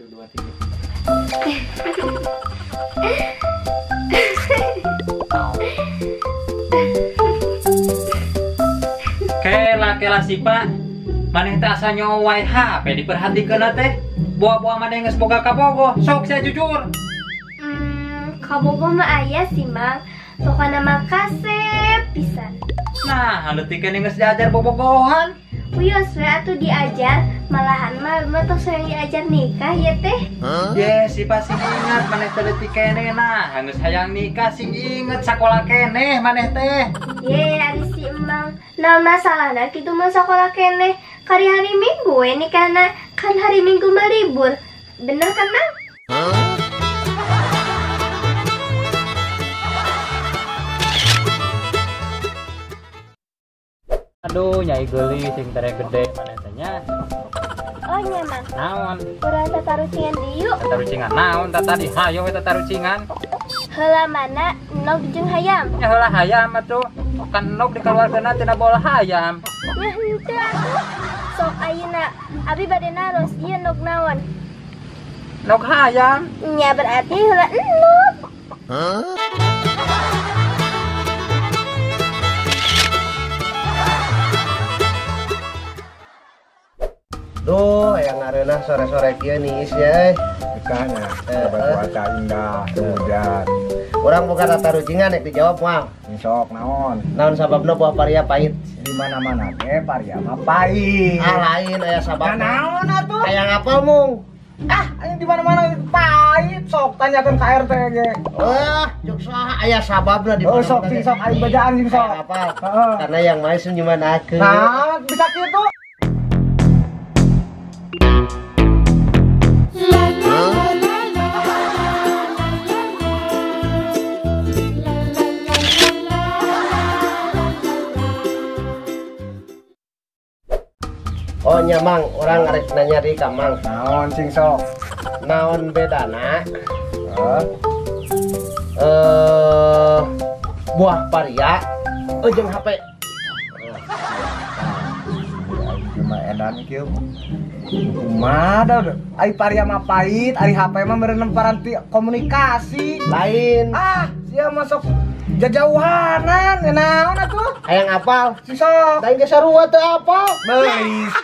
1, 2, 3. Kela kela sipa maneh teh asa nyowae HP diperhatikeun teh. Boa-boa maneh geus boga kabogoh, sok sia jujur. Kabogoh mah aya sih, Mang. Pokona mah kasep pisan. Nah, leutik keneh geus diajar bobogohan. Wios we atuh diajar, malahan mah tos hayang diajar nikah ya teh. Ye, sipa sing inget maneh teh leutik keneh nah, geus hayang nikah sing inget sakola keneh maneh teh. Ye, ari si Emang, naon masalahna kitu mah sakola keneh. Kari hari Minggu we nikahna, kan hari Minggu mah libur. Bener kan, Mang? Aduh, nyai geulis sing tere gede maneh teh nya. Oh nya, Mang. Naon? Urang tatarucingan dieu. Tatarucingan naon tah tadi? Hayo we tatarucingan. Heula mana nog jeung hayam? Nya heula hayam atuh. Kan nog dikeluarkeunna tina bola hayam. Nya henteu atuh. Sok ayeuna abi bade naros ieu nog naon? Nog hayam. Nya berarti heula enog. Hah? Duh, yang ngareunah sore-sore kieu niis ya. Betahnya, cuaca indah, hujan. Urang buka tatarucingan rek dijawab moal. Sok naon? Naon sababna buah paria pahit? Di mana-mana ge paria mah pahit. Ah lain aya sababna. Naon atuh? Aya ngapal mung. Ah, aya di mana-mana pahit sok tanyakeun ka RT ge. Wah, cuk saha aya sababna di mana-mana. Oh, sok sing sok aing bejaan sing sok. Apal. Karena yang main senyuman aku. Nah, bisa kitu. Oh nya Mang, orang arek nanya di ka Mang. Naon sing sok? Naon bedana? Buah paria jeung HP. Cuma edan kieu. Kumaha da? Ari paria mah pahit, ari HP mah meureun paranti komunikasi. Lain. Ah, sia masuk jajauhanan, naon atuh? Hayang apal? Sing sok. Da geus sarua teu apal. Beus.